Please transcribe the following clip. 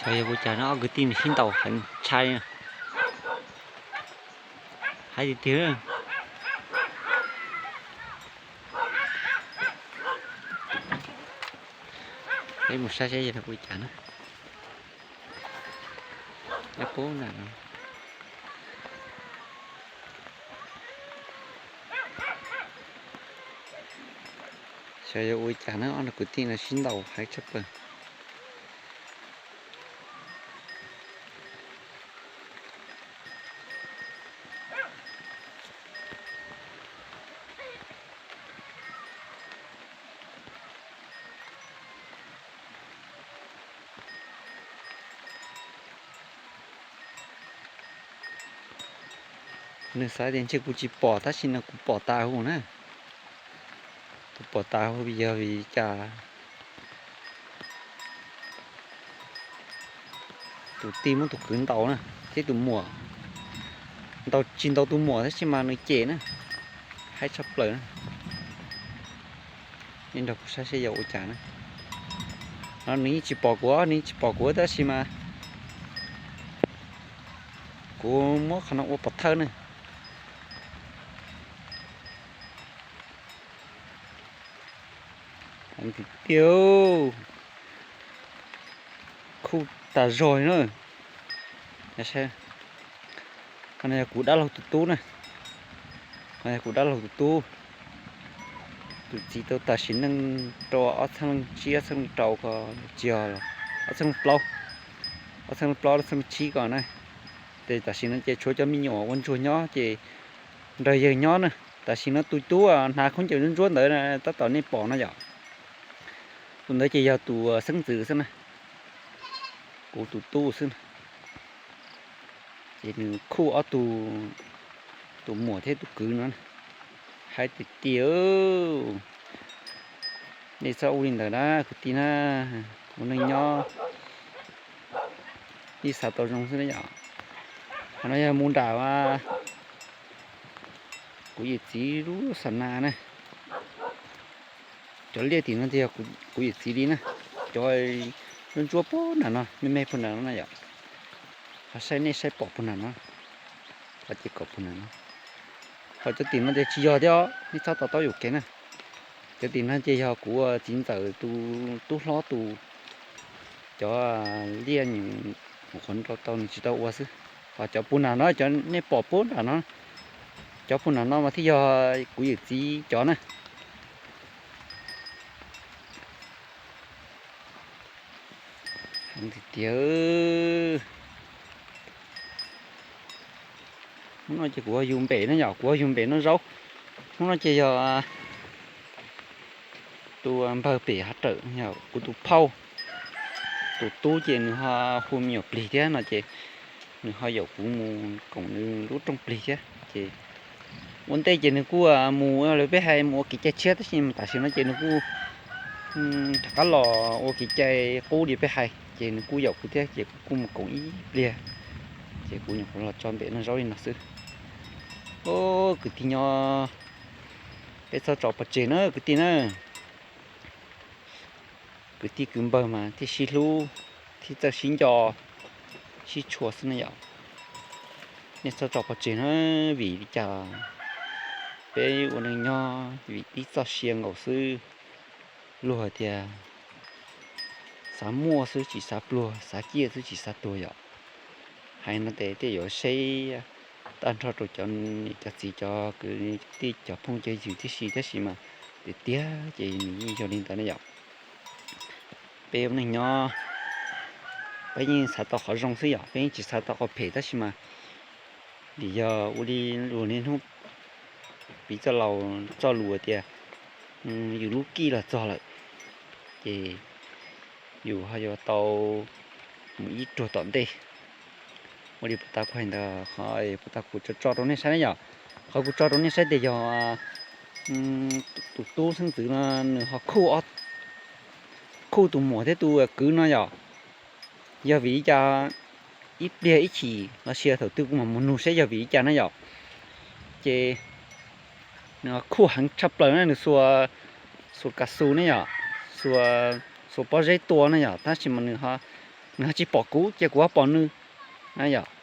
Xyov yog ua cas no ob kwv tij nws sib ntaus heev tshaj li. Haib tiag tiag. Peb mus saib saib yog ua cas na. Nyob puag nram no. Xyov yog ua cas na, ob kwv tij no sib ntaus heev tshaj plaws. Nws xav tias ntshe kuv tsis pom tab sis no kuv pom tas hu na. Kuv pom tas hu yog vim cas tus tij muab tus kwv ntaus na, thiab tus muam ntaus tsis ntaus tus muam tab sis mas nws cem na, haib tshaj plaws na. Nej nrog kuv saib saib yog ua cas na. No nws yeej tsis pom kuv, nws yeej tsis pom kuv tab sis mas kuv muab qhov no ua pov thawj na. Tiag tiag, khuj tas zog na. Qhov no yog kuv dab laug tus tub na. Qhov no yog kuv dab laug tus tub. Tus txiv tau tam sim neej rau ob txhiab leej tsib ob txhiab leej rau ko, tsis yog, ob txhiab leej plaub, ob txhiab leej plaub ob txhiab leej tsib ko na. Ces tam sim no ces tshuav cov me nyuam ua ntsuag nyob ces nrog yawg nyob na. Tam sim no tus tub hnav khaub ncaws ntsuab ntsuab ntawd tab tom nej pom no yom. Tus ntawd ces yog tus xeeb ntxwv xwb na, kuv tus tub xwb na. Ces nws khuj ob tug, tus muam thiab tus kwv no, haib tiag tiag. Nej txhob ua li ntawd na kwv tij na, ua neej nyob ib xav tau zoo xwb na yom. Qhov no yog mus nram kuv yawm txiv lub xa na na. Cov liaj tim no tias yog kuv yawm txiv li na. Cov ntsuab ntsuab puag nram no, me me puag nram no na yom. Qhov saib nej saib pom puag nram no, qhov ces kom puag nram no. Ho cov tim no ces tsis yog thiab, nej txhob to taub yuam kev na. Cov tim no ces yog kuv txiv ntxawm tus tub hlob tus, cov liaj nws mus qhov nrau tau nws tsis tau ua xwb. Ho cov puag nram no, cov nej pom puag nram no, cov puag nram no mas thiaj yog kuv yawm txiv cov na. Heev tiag tiag. Hnub no ces kuv yug npem no yom, kuv yug npem noj zaub. Hnub no ces yog tus npawg pem hav rawm, kuv tus phauj tus tub ces nws ho hu me nyuam plig thiab no ces nws ho yaum kuv mus koom nws lub rooj plig thiab ces ua ntej ces nws kuj mus li peb hais mus ua kev cai tshiab tab sis tam sim no ces nws kuj rov qab los ua kev cai qub li peb hais ces nws kuj yaum kuv thiab ces kuv kuj mus koom ib pliag ces kuv nyuam qhuav los tso npem noj zaub li no xwb. Kwv tij nyob, peb txhob tso pov tseg na kwv tij na. Kwv tij kwv npawg mas thiaj sib hlub, thiaj txawj sib nco, sib tshua xwb na yom. Nej txhob tso pov tseg na, vim li cas peb ua neej nyob vim tib txoj sia nkaus xwb. Luag tias xav muaj xwb tsis xav pluag, xav ciaj xwb tsis xav tuag yom. Hais no ces tej yuav saib tag nrho rau cov niam cov txiv cov kwv tij cov phooj cov ywg tib si tab sis mas tiag tiag ces nws yeej yog li ntawd na yom. Peb ua neej nyob peb yeej xav tau qhov zoo xwb yom, peb yeej tsis xav tau qhov phem tab sis mas vim yog ua li luag niaj hnub piv txoj laus txoj lus tias yus lub kij los txog lawm ces yus ho yuav tau mus ib ruag tom ntej. Ua li puas tau kuv hais ntawd, qhov puas tau kuv tso tso rau nej saib na yom. Qhov kuv tso rau nej saib tias yog tus tub xeeb ntxwv no nws ho khuj tus muam thiab tus kwv no yom. Yog vim li cas ib pliag ib chim los sis thaum twg kuv mam mus nug saib yog vim li cas na yom. Ces nws ho khuj heev tshaj plaws na, nws xuas, xuas kas xus ne yom, xuas, xuas pob zeb tua ne yom, tab sis mas nws ho nws ho tsis pom kuv ces kuv ho pom nws.